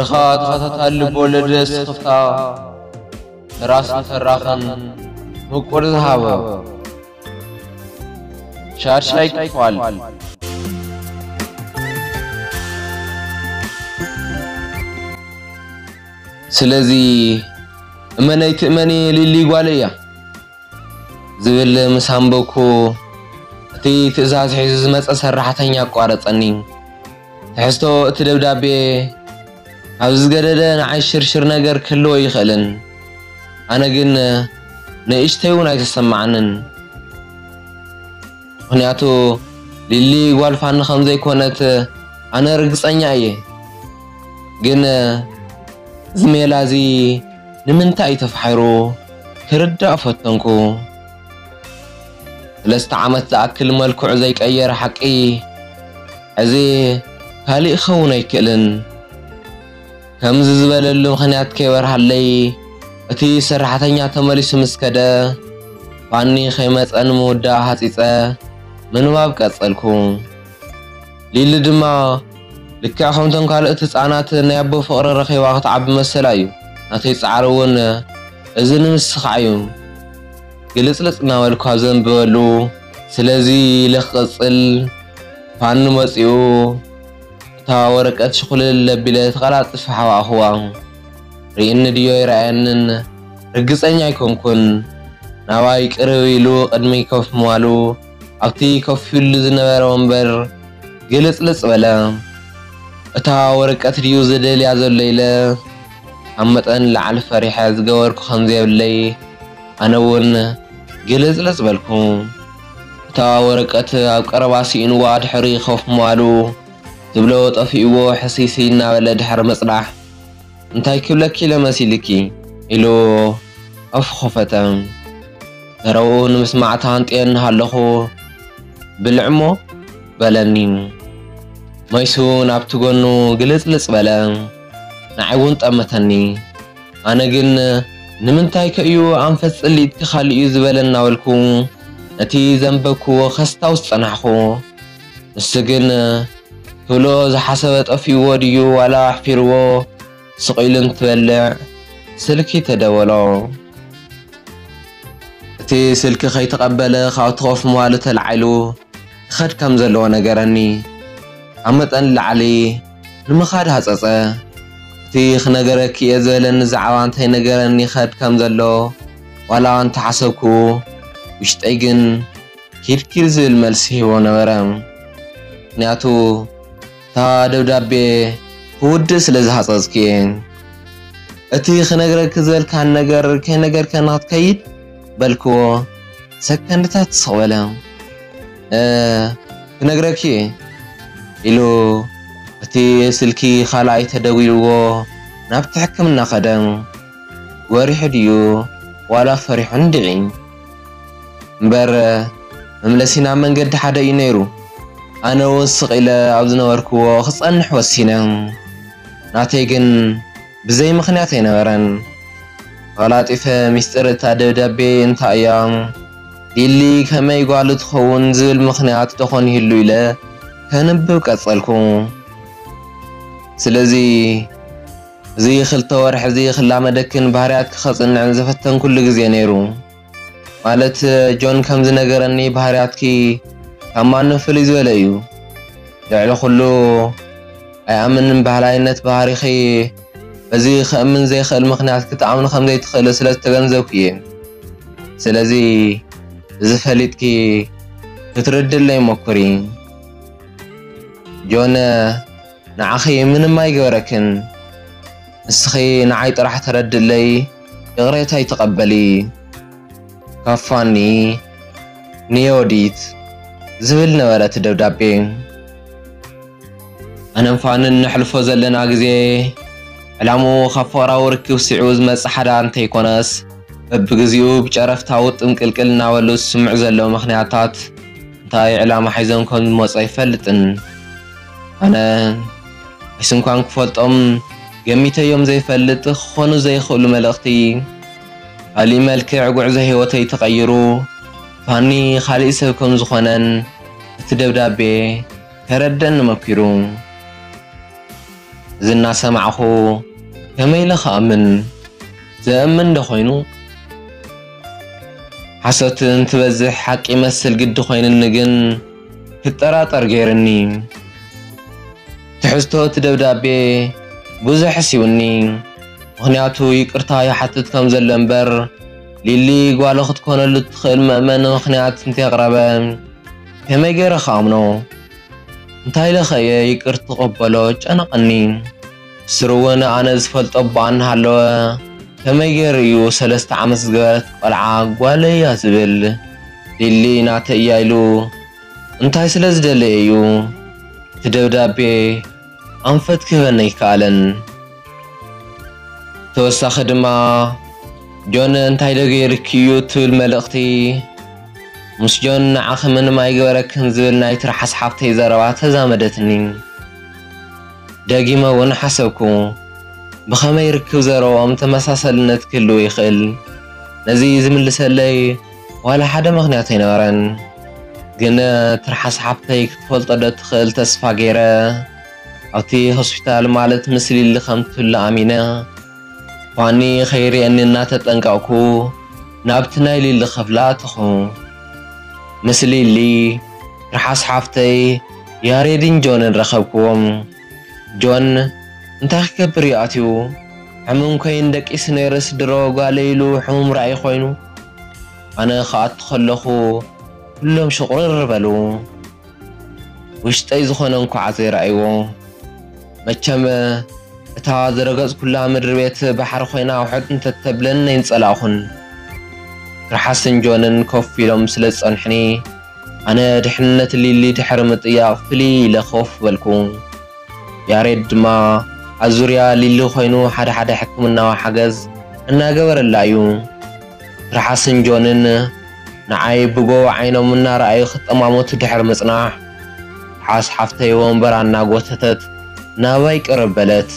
ድኻ ተኸታታሊ ልቦለድ ስኽፍታ ንራስን ተራኽን ምቁር ዝሃበ ሻድሻይ ክፋል። ስለዚ እመነይ ትእመኒ ሊሊ ጓለይ እያ ዝብል ምስ ኣንበብኩ፣ እቲ ትእዛዝ ሒዙ ዝመጸ ሰራሕተኛ ኣቋረጸኒ። ትሕዝቶ እቲ ደብዳቤ ኣብ ዝገደደ ንዓይ ሽርሽር ነገር ክህልዎ ይኽእልን፣ ኣነ ግን ንእሽተይ እውን ኣይተሰማዓንን። ምኽንያቱ ሊሊ ጓል ፋኒ ከም ዘይኮነት ኣነ ርግጸኛ እየ። ግን እዚ ሜላ እዚ ንምንታይ እዩ ተፋሒሩ ክርዳእ ፈተንኩ። ሰለስተ ዓመት ዝኣክል መልክዑ ዘይቀየረ ሓቂ፣ እዚ ካልእ ክኸውን ኣይክእልን። ከምዚ ዝበለሉ ምኽንያት ከይበርሃለይ፣ እቲ ሰራሕተኛ ተመሊሱ ምስ ከደ፣ ፋኒ ከይመጸ ንምውዳእ ሃጺጸ ምንባብ ቀጸልኩ። ሊሊ ድማ ልክዕ ከምቶም ካልኦት ህጻናት ናይ ኣቦ ፍቕሪ ረኺባ ክትዓቢ መሰላ እዩ። ናተይ ጻዕሪ እውን እዚ ንምስኻዕ እዩ። ግልጽልጽ እናበልኩ ኣብ ዘንብበሉ፣ ስለዚ ኢለ ክቕጽል፣ ፋኒ መጺኡ፣ እታ ወረቀት ሽኹልል ኣቢለ ተቐላጢፈ ሓባእኽዋ። ርእየኒ ድዮ ኣይረኣየንን ርግጸኛ ኣይኮንኩን። ናባይ ቅርብ ኢሉ ቅድመይ ኮፍ ምባሉ፣ ኣብቲ ኮፍ ኢሉ ዝነበረ ወንበር ግልጽልጽ በለ። እታ ወረቀት ድዩ ዝደልያ ዘሎ ኢለ ካብ መጠን ንላዕሊ ፈሪሐ ዝገበርኩ ከም ዘየብለይ ኣነ እውን ግልጽልጽ በልኩ። እታ ወረቀት ኣብ ቀረባ ስኢንዋ ድሕሪ ኮፍ ምባሉ፣ ዝብሎ ጠፊእዎ ሕስይስይ እናበለ ድሕሪ ምጽናሕ፣ "እንታይ ክብለኪ ኢለ መሲልኪ?" ኢሉ ኣፉ ኸፈተ። ዘረብኡ ንምስማዕ ተሃንጥየ እናሃለኹ፣ "ብልዕሞ?" በለኒ። መይሱ ናብቲ ጎኑ ግልጽልጽ በለ። ንዓይ እውን ጠመተኒ። ኣነ ግን፣ "ንምንታይ ከ እዩ ኣንፈት ጽልኢትኪ ካልእ እዩ ዝበለ?" እናበልኩ ነቲ ዘንበብክዎ ከስታውስ ጸናሕኩ። ንሱ ግን ክብሎ ዝሓሰበ ጠፊእዎ ድዩ ዋላ ኣሕፊርዎ ስቕ ኢሉ እንትበልዕ ስልኪ ተደወሎ። እቲ ስልኪ ከይተቐበለ ካብቲ ኮፍ ምባሉ ተላዒሉ ክኸድ ከም ዘለዎ ነገረኒ። ካብ መጠን ንላዕሊ ንምኻድ ሃጸጸ። እቲ ክነገረኪ እየ ዝበለኒ ዛዕባ እንተይነገረኒ ይኸድ ከም ዘሎ ዋላ እንተሓሰብኩ፣ ውሽጠይ ግን ኪድ ኪድ ዝብል መልሲ ሂቦ ነበረ። ምኽንያቱ እታ ደብዳቤ ክውድእ ስለ ዝሃጸጽኩ እየ። እቲ ክነግረኪ ዝበልካን ነገር ከይነገርከኒ ክትከይድ በልክዎ። ሰከንድታት ስቕ በለ። "እ፣ ክነግረኪ እየ" ኢሉ እቲ ስልኪ ካልኣይ ተደዊልዎ ናብቲ ሕክምና ከደ። ወሪሑ ድዩ ዋላ ፈሪሑ እንድዒ? እምበር መምለሲና መንገዲ ሓደ እዩ ነይሩ። ኣነ እውን ስቕ ኢለ ኣብ ዝነበርክዎ ክጸንሕ ወሲነ። ናተይ ግን ብዘይ ምኽንያት ኣይነበረን። ተቐላጢፈ ሚስጥር እታ ደብዳቤ እንታይ እያ? ሊሊ ከመይ ጓሉ ትኸውን ዝብል ምኽንያት ደኾን ይህሉ ኢለ ከንብብ ቀጸልኩ። ስለዚ እዚ ክልተ ወርሒ እዚ ክላመደክን ባህርያትኪ ከጽንዕን ዝፈተንኩሉ ግዜ ነይሩ። ማለት ጆን ከም ዝነገረኒ ባህርያትኪ ካብ ማንም ፍልይ ዝበለ እዩ። ልዕሊ ኩሉ ኣይኣምንን ባህላይነት ባህሪኺ። በዚ ከእምን ዘይኽእል ምኽንያት ክትኣምኒ ከም ዘይትኽእሊ ስለ ዝተገንዘብኩ እየ። ስለዚ እዚ ፈሊጥኪ ክትርድለይ ሞክሪ። ጆን ንዓኺ ምንም ኣይገበረክን። ንስኺ ንዓይ ጥራሕ ተረድለይ፣ ይቕሬታይ ተቐበሊ። ካብ ፋኒ ንዮዲት ዝብል ነበረ እቲ ደብዳቤ። ኣነን ፋንን ነሕልፎ ዘለና ግዜ ዕላምኡ ካብ ፍቕራዊ ርክብ ስዒቡ ዝመጽእ ሓዳ እንተይኮነስ፣ በብግዜኡ ብጨረፍታ ውጥም ቅልቅል እናበሉ ዝስምዑ ዘለዉ ምኽንያታት እንታይ ዕላማ ሒዞም ከም ዝመጹ ኣይፈልጥን። ኣነ ንሱ እንኳን ክፈልጦም ገሚተዮም ዘይፈልጥ ክኾኑ ዘይኽእሉ መልእኽቲ፣ ካሊእ መልክዕ ጉዕዞ ህይወተይ ተቐይሩ፣ ፋኒ ካሊእ ሰብ ከም ዝኾነን እቲ ደብዳቤ ከረደኒ መኪሩ። እዚ እናሰማዕኹ ከመይ ኢለ ክኣምን? ዘእምን ዶ ኮይኑ? ሓሶት እንትበዝሕ ሓቂ ይመስል ግዲ ኮይንኒ ግን ክጠራጠር ገይርኒ። ትሕዝቶ እቲ ደብዳቤ ብዙሕ ሕሲውኒ። ምኽንያቱ ይቅርታ ይሓትት ከም ዘሎ እምበር ሊሊ ጓሉ ክትኮነሉ እትኽእል መእመኒ ምኽንያት እንተየቕረበ ከመይ ገይረ ክኣምኖ? እንታይ ኢለ ኸየ ይቅር ትቐበሎ ጨነቐኒ። ስሩ እውን ኣነ ዝፈልጦ እባ እናሃለወ ከመይ ገይሩ እዩ ሰለስተ ዓመት ዝገበረት ቆልዓ ጓለይ እያ ዝብል? ሊሊ ናተይ እያ ኢሉ እንታይ ስለ ዝደለየ እዩ? እቲ ደብዳቤ ኣንፈት ክህበኒ ኣይከኣለን። ተወሳኺ ድማ ጆን እንታይ ዶ ገይርኪ እዩ እትብል መልእኽቲ ምስ ጆን ንዓኺ ምንም ኣይገበረክን ዝብል ናይ ትርሓስ ሓፍተይ ዘረባ ተዛመደትኒ። ደጊመ እውን ሓሰብኩ፣ ብኸመይ ርክብ ዘረብኦም ተመሳሳልነት ክህልዎ ይኽእል? ነዚ ዝምልሰለይ ዋላ ሓደ ምኽንያት ኣይነበረን። ግን ትርሓስ ሓፍተይ ክትፈልጦ ዶ ትኽእል ተስፋ ገይረ ኣብቲ ሆስፒታል ማለት ምስ ሊሊ ከም ትህሉ ኣሚነ ፋኒ ከይርእየኒ እናተጠንቀቕኩ ናብቲ ናይ ሊሊ ክፍሊ ኣተኹ። ምስ ሊሊ፣ ትርሓስ ሓፍተይ፣ ያሬድን ጆንን ረኸብክዎም። ጆን እንታይ ክገብር እዩ ኣትዩ? ሕሙም ኮይኑ ደቂሱ ነይርስ ድሮ ጓለይ ኢሉ ሕሙም ራእዩ ኮይኑ? ኣነ ክኣቱ ከለኹ ኩሎም ሽቑርር በሉ። ውሽጠይ ዝኾነ እንኳዕ ዘይረኣይዎ። መቸም እታ ዝረገጽኩላ ምድሪ ቤት ባሕሪ ኮይና ውሕጥ እንተተብለኒ ኣይምጸላእኹን። ትርሓስን ጆንን ኮፍ ኢሎም ስለ ዝጸንሑኒ፣ ኣነ ድሕንነት ሊሊ ድሕሪ ምጥያቕ ፍልይ ኢለ ኮፍ በልኩ። ያሬድ ድማ ኣብ ዙርያ ሊሊ ኮይኑ ሓደ ሓደ ሕክምናዊ ሓገዝ እናገበረላ እዩ። ትርሓስን ጆንን ንዓይ ብጎቦ ዓይኖም እናረኣዩ ክጠማመቱ ድሕሪ ምጽናሕ፣ ትርሓስ ሓፍተይ ወንበራ እናጎተተት ናባይ ቅርብ በለት።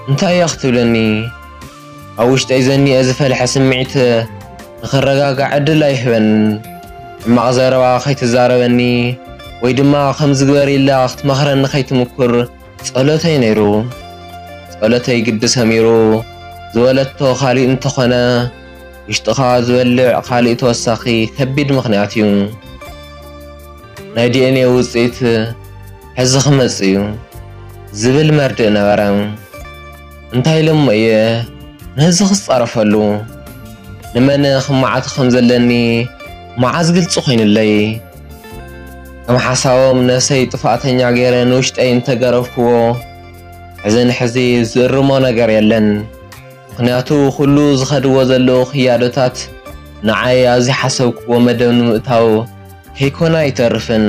እንታይ እያ ክትብለኒ? ኣብ ውሽጠይ ዘኒኤ ዝፈልሐ ስምዒት ንኽረጋጋዕ ዕድል ኣይህበን። ሕማቕ ዘረባ ከይትዛረበኒ ወይ ድማ ከምዚ ግበር ኢላ ክትመኽረኒ ከይትምኩር ጸሎተይ ነይሩ። ጸሎተይ ግዲ ሰሚሩ ዝበለቶ ካልእ እንተኾነ፣ ውሽጥኻ ዝበልዕ ካልእ ተወሳኺ ከቢድ ምኽንያት እዩ። ናይ ዲ ኤን ኤ ውጽኢት ሕዚ ክመጽእ እዩ ዝብል መርድእ ነበረ። እንታይ ኢለ እሞ እየ ነዚ ክጻረፈሉ? ንመን ክመዓት ከም ዘለኒ መዓዝ ግልጺ ኮይኑለይ? ከም ሓሳቦም ነብሰይ ጥፍኣተኛ ገይረ ንውሽጠይ እንተገረፍክዎ፣ ሕዚ ንሕዚ ዝእርሞ ነገር የለን። ምኽንያቱ ኩሉ ዝኸድዎ ዘለዉ ክያዶታት ንዓይ ኣብ ዘይሓሰብክዎ መደብ ንምእታው ከይኮነ ኣይተርፍን።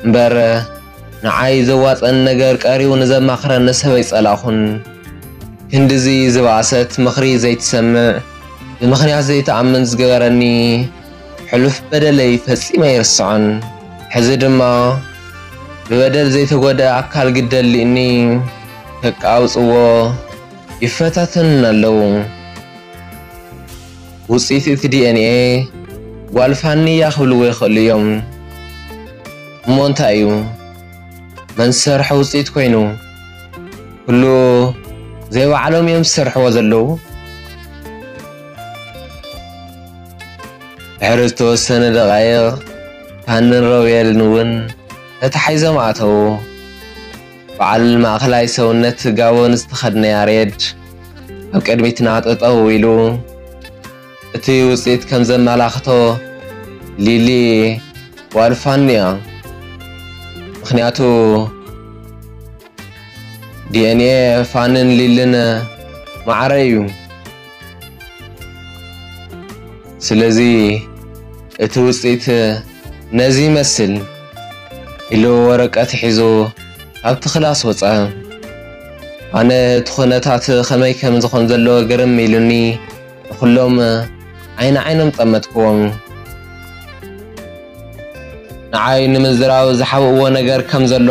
እምበር ንዓይ ዘዋጸኒ ነገር ቀሪቡ ንዘማኽረኒ ሰብ ኣይጸላእኹን። ክንድዚ ዝበኣሰት ምኽሪ ዘይትሰምዕ፣ ብምኽንያት ዘይትኣምን ዝገበረኒ ሕሉፍ በደለይ ፈጺመ ኣይርስዖን። ሕዚ ድማ ብበደል ዘይተጎድአ ኣካል ግዲ ኣሊኡኒ ከቃውጽዎ ይፈታተኑኒ ኣለዉ። ውጽኢት እቲ ዲ ኤን ኤ ጓል ፋኒ እያ ክብልዎ ይኽእሉ እዮም። እሞ እንታይ እዩ? መን ዝሰርሖ ውጽኢት ኮይኑ? ኩሉ ዘይባዕሎም እዮም ዝሰርሕዎ ዘለዉ። ድሕሪ ዝተወሰነ ደቓይቕ ፋንን ሮቤልን እውን ተታሒዞም ኣተዉ። በዓል ማእኸላይ ሰውነት ጋቦን ዝተኸድነ ያሬድ ኣብ ቅድሚትና ጠጠው ኢሉ፣ እቲ ውጽኢት ከም ዘመላኽቶ ሊሊ ጓል ፋኒ እያ። ምኽንያቱ ዲ ኤን ኤ ፋንን ሊልን ማዕረ እዩ። ስለዚ እቲ ውጽኢት ነዚ ይመስል ኢሉ ወረቀት ሒዙ ካብቲ ክላስ ወጸ። ኣነ እቲ ኩነታት ከመይ ከም ዝኾን ዘለዎ ግርም ኢሉኒ ንኹሎም ዓይኒ ዓይኖም ጠመትክዎም። ንዓይ ንምዝራብ ዝሓብእዎ ነገር ከም ዘሎ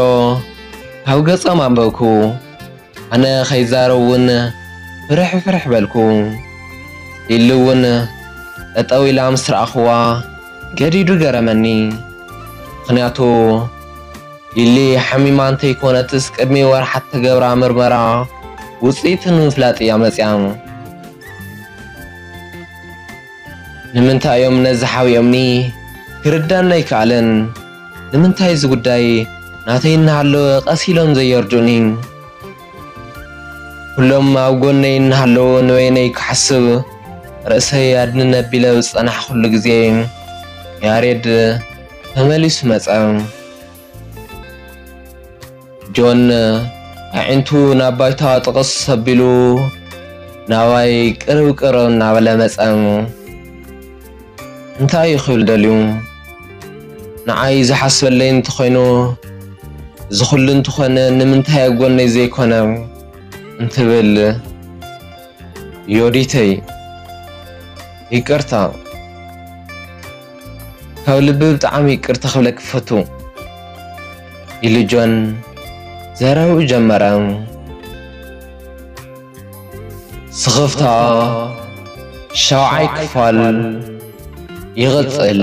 ካብ ገጾም ኣንበብኩ። ኣነ ከይዛረብ እውን ፍርሕ ፍርሕ በልኩ። ሊሊ እውን ጠጠው ኢላ ምስ ረኣኽዋ ገዲዱ ገረመኒ። ምኽንያቱ ሊሊ ሓሚማ እንተይኮነትስ ቅድሚ ወርሓት ተገብራ ምርመራ ውፅኢት ንምፍላጥ እያ መፅያ። ንምንታይ እዮም ነዚ ሓቢኦምኒ ክርዳኒ ኣይከኣለን። ንምንታይ እዚ ጉዳይ ናተይ እናሃለወ ቀስ ኢሎም ዘየርዱኒ? ኩሎም ኣብ ጎነይ እናሃለዉ ንበይነይ ክሓስብ ርእሰይ ኣድንን ኣቢለ ዝጸናሕኩሉ ግዜ ያሬድ ተመሊሱ መጸ። ጆን ኣዒንቱ ናብ ባይታ ጥቕስ ኣቢሉ ናባይ ቅርብ ቅርብ እናበለ መጸ። እንታይ እዩ ክብል ደልዩ? ንዓይ ዝሓስበለይ እንተኾይኑ፣ እዚ ኩሉ እንተኾነ ንምንታይ ኣብ ጎነይ ዘይኮነ? እንትብል፣ ዮዲተይ፣ ይቅርታ፣ ካብ ልቢ ብጣዕሚ ይቅርታ ክብለኪ ክፈቱ ኢሉ ጆን ዘረብኡ ጀመረ። ስኽፍታ ሻውዓይ ክፋል ይቕጽል።